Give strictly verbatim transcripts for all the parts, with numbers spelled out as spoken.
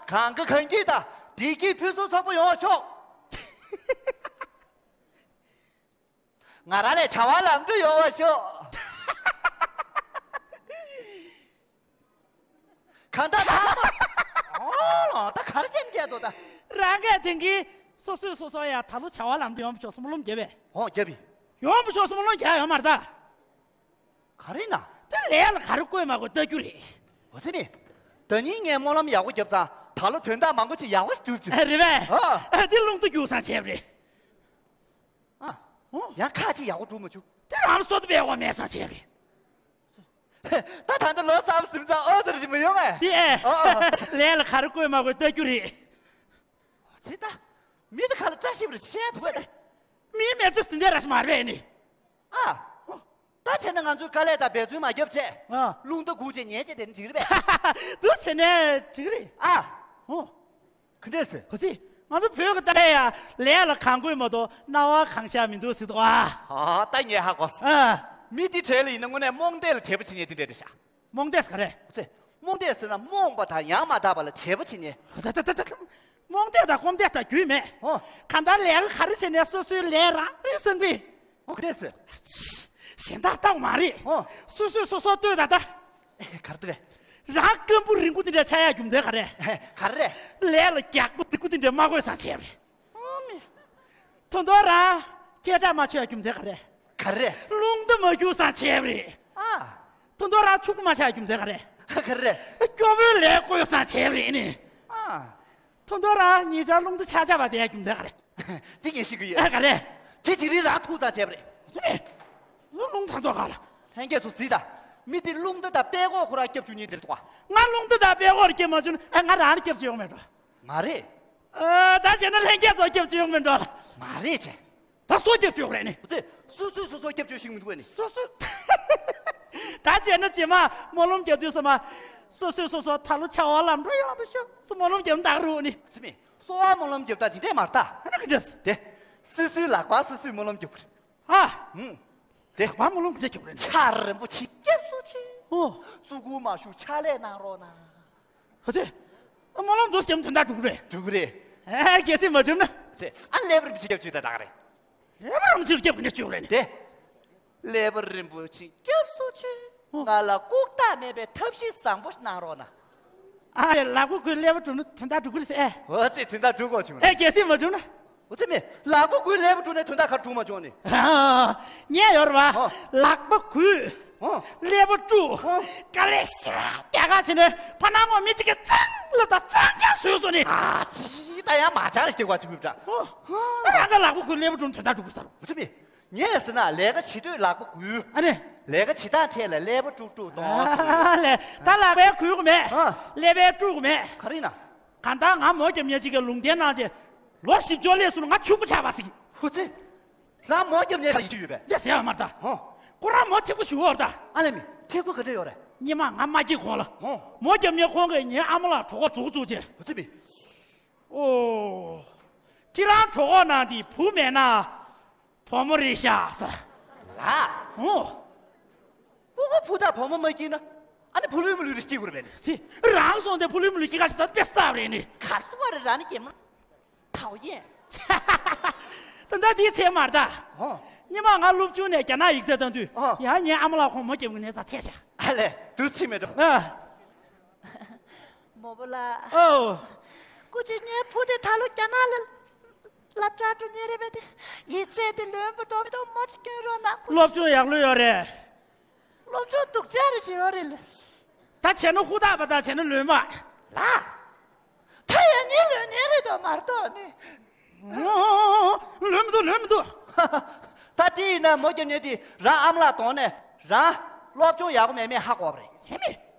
གང་གི་གང་གི་ད་བདེ་སྐྱིད་ཕུན་སུམ་ཚོགས་པོ་ཡོང་བ་ཤོག་ང་རང་ལས་བྱ་བ་ལམ་འགྲོ་ཡོང་བ་ཤོག་གང་ལྟར་ཚང་མ། ཨོ་ད་ག་རེ་བསྟན་རྒྱལ་དོ་ད། རང་གས་དེང་གི་སོ་སོས་སོ་སོ་ཡ་ད་ལོ་བྱ་བ་ལམ་འགྲོ་ཡོང་བ་ཤོག་སྨོན་ལམ་རྒྱབ་པས། ཨོ་རྒྱབ་པས། ཡོང་བ་ཤོག་སྨོན་ལམ་རྒྱག་ཡོད་མ་རེད་ད། ག་རེ་ན། དེ་ལས་ལ་ག་རེ་བཀོད་མ་དགོས་ལྟ་རྒྱུ་རེད། འོ་ཙི་ནི། ད་ནིང་ངས་སྨོན་ལམ་ཡག་པོ་བརྒྱབ་ཙང་ད་ལོ་དོན་དག་མང་པོ་ཅིག་ཡག་པོ་ཞིག་འགྲུབ་བྱུང་། ཨ་རེད་པས། ཨ། ཨ་དེ་རླུང་རྟ་རྒྱུག་སང་བྱས་པ་རེད། ཨ། ཨོ། ཡང་ཁག་ཅིག་ཡག་པོ་འགྲུབ་མ་བྱུང་། དེ་རང་ལ་སོ་ད་པའི་འོ་མེད་སང་བྱས་པ་རེད། ད་ད་ལྟ་ལོ་གསར་པ་ཟིན་ཙང་ཨོ་ཙི་རེ་ཞིག་མི་ཡོང་ངས། དེ་ཨེ། ཨོ་ཨོ། ལས་ལ་ག་རེ་བཀོད་མ་དགོས་ལྟ་རྒྱུ་རེད། ཙི་ད། མི་དེ་ཁ་ལ་བཀྲ་ཤིས་པ་རེ་བཤད་འདུག་ཙི། མིའི་མི་ཚེ་དེ་འདྲ་ར་ཞིག་མ་རེད་ནི། ཨ། ད་བྱས་ན་ང་ཚོས་དཀའ་ལས་དང་འབད་བརྩོན་མ་བརྒྱབ་བྱས། ཨ། རླུང་རྟ་སྒུག་བྱས་ཉལ་བྱས་དེ་ནི་འགྲིག་རེད་པས། འདུག་བྱས་ནས་འགྲིག་རེད། ཨ། ཨོ། ག་འདྲས་ཟེར། ཧོ་ཙི། ང་ཚོ་བོད་ཀྱི་ལྟ་ལས་ཡ་ལས་ལ་གང་དགོས་མ་གཏོགས་རྣ་བ་གང་ཤར་མི་འདུག་ཟེར་འདུག་ཨ། ཨ་ད་ངས་ཧ་གོ་སོང་། ཨ། མི་འདི་གྲས་ལ་ཡིན་ན་དངོས་གནས་རྨོངས་དད་ལ་དད་པ་བྱེད་མཁན་འདི་འདྲས་རེད་ཤག་རྨོངས་དད་ཟེར་ག་རེ། ཙེ། རྨོངས་དད་ཟེར་ན་རྨོངས་པ་དང་ཡང་མ་དག་པ་ལ་དད་པ་བྱེད་ཉེན། ད་ད་ད་ད། རྨོངས་དད་དང་རྨོངས་དད་དང་རྒྱུས་མེད། ཨོ། གང་ལྟར་ལས་ཀ་ག་རེ་བྱས་ནས་སོ་སོའི་ལས་རང་རེད་བསམ་པས། ཨོ་ག་རེ་ཟེར། གཞན་དག་ལྟ་བ་མ་རེད། ཨོ། སོ་སོས་སོ་སོ་ལྟོས་ད་ད། ཨེ་ག་རེ་འདུག་གས། རང་སྐམ་པོ་རིང་པོ་འདི་འདྲ་ཆགས་ཡག་རྒྱུ་མཚན་ག་རེ། ཨེ་ག་རེ། ལས་ལ་རྒྱགས་པོ་སྡིག་པོ་འདི་འདྲ་མ་དགོས་སང་བྱས་པ་རེད། ཨོ་མི། ད་དུང་རང་སྐད་གྲགས་མ་ཆོད་ཡ་རྒྱུ་མཚན་ག་རེ། ག་རེ། རླུང་རྟ་མ་རྒྱུག་སང་བྱས་པ་རེད། ཨ། ད་དུང་རང་ཕྱུག་པོ་མ་ཆགས་ཡ་རྒྱུ་མཚན་ག་རེ། ག་རེ། སྐྱོ་བོའི་ལས་བསྐོས་སང་བྱས་པ་རེད་ནི། ཨ། ད་དུང་རང་ཉེ་ཆར་རླུང་རྟ་ཆག་ཆག་པ་དེ་ཡ་རྒྱུ་མཚན་ག་རེ། འདི་ངས་ཤེས་ཀྱི་ཡོད། ཨ་ག་རེ། དེ་དེ་རིང་རང་ཐུག་སང་བྱས་པ་རེད། རླུང་ཚ་མདོག་ག་ལ། ལྷན་རྒྱས་ཚོ་གཟིགས་དང་། མི་དེ་རླུང་རྟ་དང་པད་ཀོག་ཁོ་རང་སྐྱབས་བཅུག་མཁན་དེ་རེད་འདུག་ག་ང་རླུང་རྟ་དང་པད་ཀོག་ལ་སྐྱབས་མ་བཅུག་ན་ཨ་ང་རང་ལ་སྐྱབས་བཅུག་ཡོང་མེད་འགྲོ། མ་རེད། ཨ། ད་བྱས་ན་ལྷན་རྒྱས་ཚོ་སྐྱབས་བཅུག་ཡོང་མེད་འགྲོ། མ་རེད་ཅེ། ད་སུ་སྐྱབས་བཅུག་རེད་ནི། དེ་སུ་སུས་སུ་སོ་སྐྱབས་བཅུག་ཤེས་མི་འདུག་ནི། སུ་སུ། ད་བྱས་ན་རྗེས་མ་སྨོན་ལམ་རྒྱག་དུས་ཙམ་པ། སོ་སོས་སོ་སོ་ད་ལོ་བྱ་བ་ལམ་འགྲོ་ཡོང་བ་ཤོག་སུ་སྨོན་ལམ་རྒྱབ་འདུག་རུ་ནི། ཙི་མི། གསོ་བ་སྨོན་ལམ་རྒྱབ་ད་དེ་འདྲས་མ་རེད་ད། ཨ་ནི་ག་འདྲས། དེ། སུ་སུའི་ལག་པ་སུ་སུས་སྨོན་ལམ་རྒྱབ་པ་རེད། ཨ། ཧུམ། དེ། ལག་པ་སྨོན་ལམ་ག་འདྲས་རྒྱབ་པ་རེད། ཕྱག་རིང་པོ་ཆེ་སྐྱབས་སུ་མཆི། ཨོ། བཙུགས་སྐུ་མ་བཞུགས་ཕྱག་ལས་གནང་རོགས་གནང་། ཧ་ཅེ། སྨོན་ལམ་འདུག་སེ་རྒྱབ་དོན་དག་འགྲུབ་རེད། འགྲུབ་རེད། ཨེ་གལ་སྲིད་མ་འགྲུབ་ན། ཙེ། ཨ་ཀླད་པ་རིན་པོ་ཆེ་སྐྱབས་བཅུག་ད་ད་ག་རེད། ཀླད་པ་རིན་པོ་ཆེ་སྐྱབས་ག་འདྲས་བཅུག་རེད་ནི། དེ། ཀླད་པ་རིན་པོ་ཆེ་སྐྱབས་སུ་མཆི། ཨོ། ང་ལ་ལྐུགས་རྟགས་མེད་པའི་ཐབས་ཤེས་བཟང་པོ་ཞིག་གནང་རོགས་གནང་། ཨ་ཡ། ལག་པ་འགུལ་ཀླད་པ་འགྲུབ་ན་དོན་དག་འགྲུབ་ཀྱི་རེད་ཟེར་ཨེ། འོ་ཙི་དོན་དག་འགྲུབ་དགོས་བྱུང་། ཨེ་གལ་སྲིད་མ་འགྲུབ་ན། འོ་ཙི་མི། ལག་པ་འགུལ་ཀླད་པ་འགྲུབ་ནས་དོན་དག་ག་འགྲུབ་མ་བྱུང་ནི། ཨ། ཉན་ཡོད་རེད་བ། ཨོ། ལག་པ་འགུལ། ཨོ། ཀླད་པ་དཀྲུག་ཨོ། དཀའ་ལས་ཤ་རྒྱག་ག་བྱས་ནས་ཕ་ནང་ངོ་མི་གཅིག་གི་གཙང་ལ་དང་གཙང་རྐྱང་བཟོས་སོང་ནི། ཨ་ཙི་ད་ཡང་མ་ཆགས་ལ་སྐྱེ་བ་ཅིག་འུབ་འདྲ། ཨོ། ཨ་རང་ག་ལག་པ་འགུལ་ཀླད་པ་འགྲུབ་དོན་དག་འགྲུབ་དགོས་ས་རེད། འོ་ཙི་མི། ངས་ཟེར་ན་ལས་ཀ་བྱེད་དུས་ལག་པ་འགུལ། ཨ་ནི། ལས་ཀ་བྱེད་སྟངས་ཐད་ལ་ཀླད་པ་དཀྲུག་དཀྲུག་གཏོང་ཨ་ཟེར། ལས། ད་ལག་པས་འགུལ་གི་མེད། ཨ། ཀླད་པས་དཀྲུག་གི་མེད། ག་རེ་ཡིན་ན། གང་ལྟར་ང་མོ་རྒྱབ་མཁན་ཅིག་གིས་ལུང་བསྟན་གནང་རྗེས། ལོ་བཞི་བཅུ་སླེབས་སོང་ན་ང་ཕྱུག་པོ་ཆགས་པ་ཟིག་ཧུ་ཙི། རང་མོ་རྒྱབ་མཁན་ག་ཡིན་གྱི་ཡོད་པས། འདི་ཟེར་བ་མ་རེད་ད། ཧོ། ཁོ་རང་མོ་ཐིག་པོ་ཞུ་བར་ད། ཨ་ལས་མི། ཐིག་པོ་ག་འདྲ་ཡོད་རེད། སྙེ་མ་ང་མ་སྐྱེས་གོང་ལ། ཧོ། མོ་རྒྱབ་མཁན་ཁོང་གིས་ངའི་ཨ་མ་ལགས་གྲོད་ཁོག་རྫོགས་བཙུགས་རྗེས། ཧུ་ཙི་མི། ཨོ། ཁྱེད་རང་གྲོད་ཁོག་ནང་དེ་བུ་མེད་ན། བུ་མོ་རེད་ཤག་ཟེར། ལགས། ཨོ། སྤུ་གུ་བུ་དང་བུ་མོ་མ་སྐྱེས་ན། ཨ་ནི་བུ་ལུས་མོ་ལུས་རེ་སྐྱེ་དགོས་རེད་པས་ནི། ཙི། རང་སོང་སྟེ་བུ་ལུས་མོ་ལུས་སྐྱེ་ག་ཞིག་ད་དཔེ་གསར་པ་རེད་ནི། གར་སོང་བ་རེད་རང་ནི་སྐྱེ་མ། ཐའོ་ཡན། ད་ལྟ་དེའི་ཚེ་མ་རེད་ད། ཨོ། སྔོན་མ་ང་སློབ་ཆུང་ནས་རྒྱ་ནག་ཡིག་ཚད་བཏང་དུས། ཨོ། ཡང་ངའི་ཨ་མ་ལགས་ཁོང་མོ་རྒྱབ་ཀྱི་གནས་ཚང་ཐད་བཞག་ཨ་ལས། དུས་ཚིགས་མེད་འགྲོ། ཨ། མོ་པོ་ལགས། ཨོ། སྐུ་མཁྱེན། ངའི་བུ་དེ་ད་ལོ་རྒྱ་ནག་ལ་སློབ་གྲྭར་འགྲོ་མཁན་རེད་པས། དེ་ཡིག་ཚད་དེ་ལོན་པ་འདུག་མི་འདུག་མོ་ཅིག་སྐྱོན་རོགས་གནང་། སློབ་སྦྱོང་ཡག་ལོས་ཡོད་རེད། སློབ་སྦྱོང་སྡུག་ཅག་རེ་བྱེད་ཡོད་རེད་ལ། ད་བྱས་ན་ཧུར་ཐག་པ་དང་བྱས་ན་ལོན་པ། ལགས། ད་ཡང་ངས་ལོན་མཁན་རེད་དོ་མ་གཏོགས་ནི། ཨོ། ལོན་མི་འདུག་ལོན་མི་འདུག་ད་དེ་ཡིན་ན་མོ་རྒྱབ་མཁན་དེ་རང་ཨ་མ་ལགས་གདོང་ནས་རང་སློབ་སྦྱོང་ཡག་པོ་མེད་མེད་ཧ་གོ་བ་རེད། ཧེ་མི།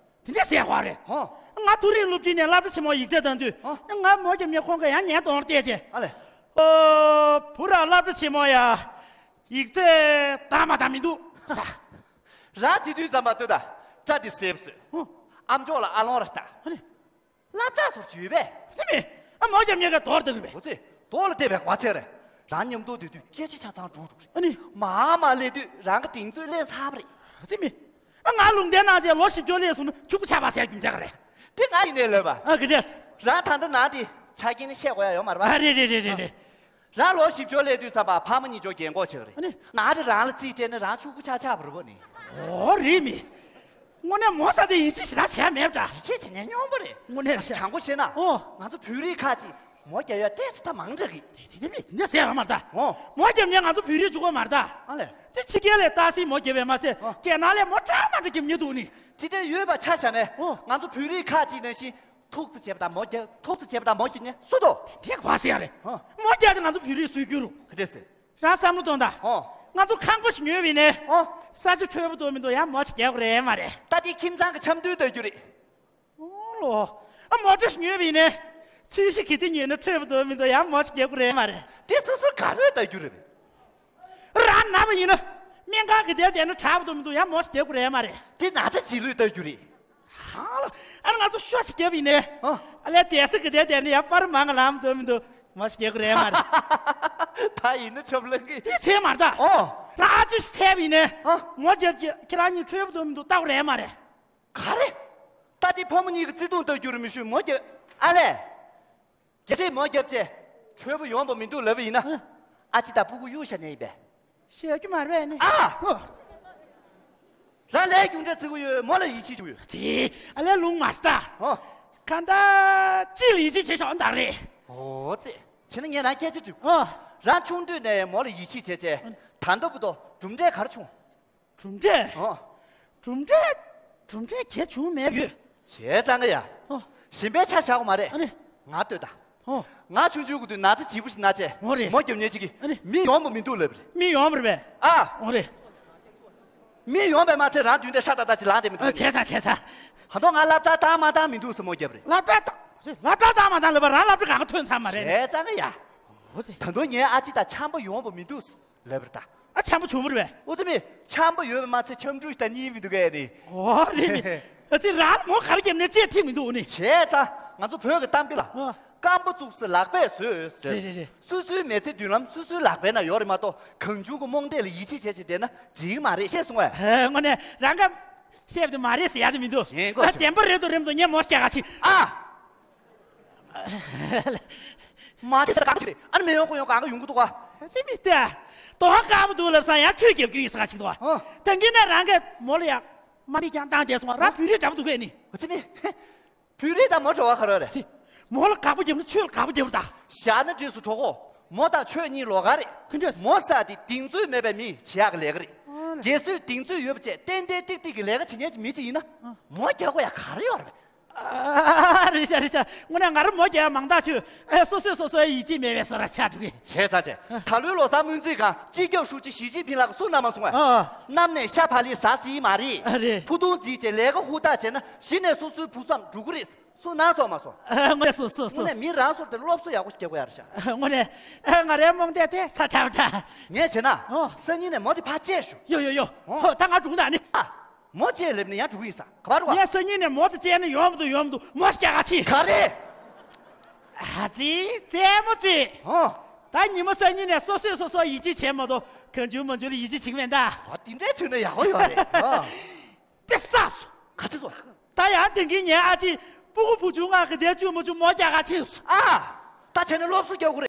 དེ་འདྲས་ཟེར་གོ་རེད། ཧོ། ང་མཐོ་རིམ་སློབ་ཆེན་ནས་སློབ་གྲྭ་ཆེན་མོ་ཡིག་ཚད་བཏང་དུས། ཧོ། ང་མོ་རྒྱབ་མཁན་ཁོང་གིས་ཡང་ངའི་གདོང་བལྟས་བྱས། ཨ་ལས། ཨོ། བུ་ར་སློབ་གྲྭ་ཆེན་མོ་ཡ། ཡིག་ཚད་དང་མ་དང་མི་འདུག་ཟེར། རང་དེ་དུས་ཙམ་པ་ལྟོས་དང་། སྐྲ་དེ་སེབ་སོད། ཧོ། ཨམ་ཅོག་ལ་ཨ་ལོང་ར་ལྟ། ཨ་ནི། སློབ་གྲྭ་ཚུར་བྱོས་པས། ཙི་མི། ཨ་མོ་རྒྱབ་མཁན་གྱིས་དོར་བཏང་གི་རེད། འོ་ཙི། དོགས་ལ་བལྟས་པའི་བར་ཆད་རེད། རང་མཉམ་དུ་སྡོད་དུས་སྐད་ཆ་ཆ་ཚང་འགྲོ་འགྲོ་རེད། ཨ་ནི། མར་མར་སླེབས་དུས་རང་གི་གདེང་ཚོད་ལེན་ཚར་བ་རེད། ཙི་མི། ཨ་ང་ལུང་བསྟན་གནང་རྗེས་ལོ་བཞི་བཅུ་སླེབས་སོང་ན་ཕྱུག་པོ་ཆགས་པ་ཟེར་རྒྱུ་མཚན་ག་རེད། དེ་ང་ཡིན་ནའི་ལོས་པ། ཨ་གི་རེད། རང་ད་ལྟ་ནང་དེ་ཆ་རྐྱེན་ནི་བཤད་དགོས་ཡ་ཡོད་མ་རེད་པ། ཨ་རེད་རེད་རེད་རེད་རེད། རང་ལོ་བཞི་བཅུ་སླེབས་དུས་ཙམ་པ་ཕ་མ་གཉིས་ཆོ་རྒན་གོག་ཆགས་རེད། ཨ་ནི། ནང་དེ་རང་ལ་རྩིས་སྤྲད་ན་རང་ཕྱུག་པོ་ཆགས་ཆགས་པ་རེད་པ་ནི། ཨོ་རེད་མི། དངོས་གནས་མོ་ས་དེ་ཡིད་ཆེས་ཞེ་དྲག་བྱས་མེད་པ་འདྲ། ཡིད་ཆེས་བྱེད་ཉན་སྙོམས་པོ་རེད། དངོས་གནས་རེད་ཤག་དྲང་པོ་བཤད་ན། ཨོ། ང་ཚོ་བོད་རིགས་ཁག་ཅིག་མོ་རྒྱག་ཡ་ཏོག་ཙམ་ད་མང་དྲགས་ཀི། དེ་དེ་མི་འདི་ཟེར་བ་མ་རེད་ད། ཨོ། མོ་རྒྱབ་མཁན་ང་ཚོ་བོད་རིགས་གཅིག་པོ་མ་རེད་ད། ཨ་ལས། དེ་ཕྱི་རྒྱལ་ལ་ཏག་སེ་མོ་རྒྱབ་པ་མ་ཚད། ཨོ། རྒྱ་ནག་ལ་མོ་འདྲ་མ་འདྲ་རྒྱབ་མཁན་འདུག་ནི། དེ་འདྲ་ཡོད་པ་ཆ་བཞག་ནས། ཨོ། ང་ཚོ་བོད་རིགས་ཁག་ཅིག་ནང་བཞིན་ཐུག་རྩིས་བྱས་པ་དང་མོ་རྒྱབ། ཐུག་རྩིས་བྱས་པ་དང་མོ་རྒྱབ་མཁན་སུ་འདུག། དེ་འདྲ་ག་པར་ཟེར་ཡ་རེད། ཨོ། མོ་རྒྱབ་དེ་ང་ཚོ་བོད་རིགས་སྲོལ་རྒྱུན་རེད། ག་འདྲ་ཟེར། རང་བསམ་བློ་གཏོང་དང་། ཨོ། ང་ཚོ་ཁང་པ་ཞིག་ཉོས་པ་ཡིན་ནའི། ཨོ། ས་ཆ་འཕྲོད་པོ་འདུག་མི་འདུག་ཡང་མོ་ཞིག་རྒྱག་དགོས་རེད་མ་རེད། ད་དེ་ཁྱིམ་ཚང་གི་འཆམ་མཐུན་ལྟ་རྒྱུ་རེད། ཨོ་ལོ། ཨ་མོ་ཊ་ཞིག་ཉོས་པ་ཡིན་ནའི། ཚོས་གཞི་གི་དེ་ཉོས་ན་འཕྲོད་པོ་འདུག་མི་འདུག་ཡང་མོ་ཞིག་རྒྱག་དགོས་རེད་མ་རེད། དེ་སོ་སོ་ག་རེ་ལྟ་རྒྱུ་རེད། རང་ན་བ་ཡིན་ན། སྨན་ཁང་གི་དེ་བསྡད་ན་དྲག་པོ་འདུག་མི་འདུག་ཡང་མོ་ཞིག་རྒྱག་དགོས་རེད་མ་རེད། དེ་ན་ཚ་བྱིས་ལུས་ལྟ་རྒྱུ་རེད། ཧང་ལ། ཨ་ང་ཚོ་ཤོ་ཞིག་བརྒྱབ་ཡིན་ནའི། ཨ། ཨ་ལས་བསྡད་ས་གི་དེ་བསྡད་ན་ཡང་པར་མང་ང་ལངས་འདུག་མི་འདུག་མོ་ཞིག་རྒྱག་དགོས་རེད་མ་རེད། ད་ཡིན་ན་ཆོབ་ལང་གི། དེ་ཚད་མ་རེད་ད། ཨོ། རང་ཨ་ཅེ་ཞིག་ཚད་པ་ཡིན་ནའི། ཨ། མོ་རྒྱབ་ཀྱི་ཁྱེད་རང་གཉིས་འཕྲོད་པོ་འདུག་མི་འདུག་ལྟ་དགོས་རེད་མ་རེད། ག་རེ། ད་དེ་ཕོ་མོ་གཉིས་ཀྱི་བརྩེ་དུང་ལྟ་རྒྱུ་རེད་མི་ཞུ་མོ་རྒྱབ། ཨ་ལས། གལ་སྲིད་མོ་རྒྱབ་བྱས། འཕྲོད་པོ་ཡོང་བ་མི་འདུག་ལབ་པ་ཡིན་ན། ཨ། ཨ་ཅེ་དང་སྤུ་གུ་གཡུག་བཞག་ནས་ཡིན་པས། བཤད་རྒྱུ་མ་རེད་པས་ནི། ཨ། ཨོ། རང་ལས་རྒྱུ་འབྲས་བརྩི་གི་ཡོད། མོ་ལ་ཡིད་ཆེས་བྱེད་ཀྱི་ཡོད། ཙི། ཨ་ལས་ལུང་མ་ཤ་ད། ཨོ། གང་ལྟར་ཅི་ལ་ཡིད་ཆེས་བྱེད་ཤོག་འདང་རེད། ཨོ་ཙི། བྱས་ན་ངས་རང་སྐད་ཆ་དྲིས། ཨོ། རང་ཆུང་དུས་ནས་མོ་ལ་ཡིད་ཆེས་བྱས་བྱས། ད་ལྟ་བར་དུ་གྲུབ་འབྲས་ག་རེ་བྱུང་། གྲུབ་འབྲས། ཨོ། གྲུབ་འབྲས། གྲུབ་འབྲས་གལ་བྱུང་མེད་པས། བྱས་ཙང་ཀ་ཡ། ཨོ། གཞན་པའི་ཆ་བཞག་གི་མ་རེད། ཨ་ནི། ང་ལྟོས་དང་། ཨོ། ང་ཆུང་ཆུང་གི་དུས་ན་ཚ་ལྗིད་པོ་ཞིག་ན་བྱས། ཨོ་རེད། མོ་རྒྱབ་ཉན་ཅིག་གིས། ཨ་ནི། མི་ཡོང་བ་མི་འདུག་ལབ་རེད། མི་ཡོང་བ་རེད་པས། ཨ། ཨོ་རེད། མི་ཡོང་བས་མ་ཚད་རང་མདུན་དེ་ཧྲ་ཏག་ཏག་ཅིག་ལངས་བསྡད་མི་འདུག་ཨ། བྱས་ཙང་བྱས་ཙང་། ཧ་ཏོ་ང་སློབ་གྲྭ་བཏང་མ་བཏང་མི་འདུག་ཟེར་མོ་རྒྱབ་རེད། སློབ་གྲྭ་བཏང་། སློབ་གྲྭ་བཏང་མ་བཏང་ལབ་པ་རང་སློབ་གྲྭ་གང་ག་ཐོན་ཚར་མ་རེད། བྱས་ཙང་ཀ་ཡ། ཨོ་ཙི། ད་དུང་ངའི་ཨ་ཅེ་དང་འཆམ་པོ་ཡོང་བ་མི་འདུག་ལབ་རེད་ད། ཨ། འཆམ་པོ་བྱུང་བ་རེད་པས། ཨོ་ཙི་མི། འཆམ་པོ་ཡོད་པས་མ་ཚད་འཆམ་གྲུ་ཞིག་ད་གཉིས་མི་འདུག་གས་ནི། ཨོ་རེད་ནི། ཨ་ཙི་རང་མོ་ག་རེ་བརྒྱབ་ནས་ལྕེ་ཐིག་མི་འདུག་ནི། བྱས་ཙང་ང་ཚོ་བོད་ཀྱི་གཏམ་དཔེ་ལ། ཨ། རྐང་པ་བཙུགས་ས་ལག་པས་བཟོས་ཟེར། རེད་རེད་རེད། སོ་སོའི་མི་ཚེ་མདུན་ལམ་སོ་སོའི་ལག་པའི་ནང་ཡོད་རེད་མ་གཏོགས་གང་བྱུང་གི་རྨོངས་དད་ལ་ཡིད་ཆེས་བྱས་བྱས་བསྡད་ན་འགྲིག་གི་མ་རེད་ཤེས་སོང་ངས། ཨ། དངོས་གནས་རང་ག་བཤད་པ་དེ་མ་རེད་ཟེར་ཡ་དེ་མི་འདུག་ཞེན་ཁོག་ཨ། བདེན་པ་རེད་འདུག་རེད་མི་འདུག་ངས་མོ་སྐྱ་ག་ཅིག་ཨ། མ་ཅི་ཟེར་གང་ཅི་རེད། ཨ་ནི་མི་ཡོང་གོ་ཡོང་གང་ག་ཡོང་གི་འདུག་ག་ཨ་ཙི་མི་ལྟ། དོ་ཧ་དཀར་པོ་འདུག་ལབ་སང་ཡང་ཁྲུས་རྒྱབ་རྒྱུ་ཡིན་ས་ག་ཅིག་འདུག་ཨ། ད་གིན་ན་རང་གི་མོ་ལ་ཡ་མ་མི་ཀྱང་བཏང་བསྡད་སོང་། རང་བོད་རིགས་འདྲ་པོ་འདུག་གས་ནི། ཨ་ཙི་མི། བོད་རིགས་དང་མོ་འབྲེལ་བ་ག་རེ་རེད། ཅི། མོ་ལ་དགའ་པོ་རྒྱབ་ན་ཆོས་ལ་དགའ་པོ་རྒྱབ་རེད་ད། བཞག་ན་འདྲེས་སུ་གྲོགས་པོ། མོ་དང་ཆོས་གཉིས་ལོགས་ཀ་རེད། ག་འདྲས། མོ་ཟེར་དེ་གདེང་ཚོད་མེད་པའི་མི་བྱེད་ཡག་གི་ལས་ཀ་རེད། ཨ་ལས། རྒྱལ་སྲས་གདེང་ཚོད་ཡོད་པ་བྱས་ཏན་ཏན་ཏིག་ཏིག་གི་ལས་ཀ་བྱེད་མཁན་གྱི་མི་ཅིག་ཡིན་ན། ཨ། མོ་རྒྱག་དགོས་ཡག་ག་རེ་ཡོད་རེད། ཨ། རེད་ཤག་རེད་ཤག་དངོས་གནས་ང་རང་མོ་རྒྱག་ཡག་མང་ཐག་ཆོད། ཨེ། སོ་སོས་སོ་སོའི་ཡིད་ཆེས་མེད་པའི་བཟོ་འདྲ་ཆགས་འགྲོ་གི། བྱས་ཙང་བྱས། ཨ། ད་ལོའི་ལོ་གསར་སྨོན་ཚིག་སྒང་སྤྱི་ཁྱབ་ཧྲུའུ་ཅི་ཞི་ཅིན་ཕིང་ལགས་ཀྱིས་གསུངས་གནང་མ་སོང་ངས། ཨ། གནམ་ནས་ཤ་བག་ལེབ་ཟ་སྲིད་མ་རེད། ཨ། རེད། ཕུ་ཐུང་བརྫིས་བྱས་ལས་ཀ་ཧུར་ཐག་བྱས་ན་གཞི་ནས་སོ་སོའི་བུ་བསམ་འགྲུབ་ཀྱི་རེད། གསུངས་གནང་སོང་མ་སོང་། ཨ། དངོས་གནས་སོ་སོ་སོ། དངོས་གནས་མི་རང་སོར་དེ་སློབ་གསོ་ཡག་པོ་ཞིག་རྒྱག་དགོས་ཡ་རེད་ཤག་དངོས་གནས། ཨ། ང་རའི་རྨོངས་དད་དེ་ཚ་དྲག་དྲག་ངས་བྱས་ན། ཨོ། སང་ཉིན་ནས་མོ་དེ་ཕར་བཅད་ཤོག་ཡོ་ཡོ་ཡོ། ཨོ། ཧོ། ད་ང་འགྲོ་གི་ད་ནི། ཨ། མོ་བཅད་ལབ་ནས་ཡང་འགྲོ་གི་ཡིན་ས། ག་པར་འགྲོ་བ། ངས་སང་ཉིན་ནས་མོ་དེ་བཅད་ན་ཡོང་མི་འདུག་ཡོང་མི་འདུག་མོ་སྐྱ་ག་ཕྱིན། ག་རེ། ཨ་ཙི། རྩེད་མོ་རྩེ། ཨོ། ད་ཉི་མ་སང་ཉིན་ནས་སོ་སོས་སོ་སོར་ཡིད་ཆེས་བྱེད་མ་གཏོགས་གང་བྱུང་མང་བྱུང་ལ་ཡིད་ཆེས་བྱེད་ཀྱི་མེད་ད། ཨ། དེ་འདྲས་བྱུང་ན་ཡག་པོ་ཡོད་རེད། ཨ། དཔེ་བསགས་སོང་། ག་ཚོད་སོང་། ད་ཡང་དེང་གི་ངའི་ཨ་ཅེ་སྤུ་གུ་བུ་ཆུང་ང་གི་དེ་བཅུ་མོ་བཅུ་མོ་རྒྱག་ག་ཕྱིན་སོང་། ཨ། ད་བྱས་ན་སློབ་གསོ་རྒྱག་དགོས་རེད།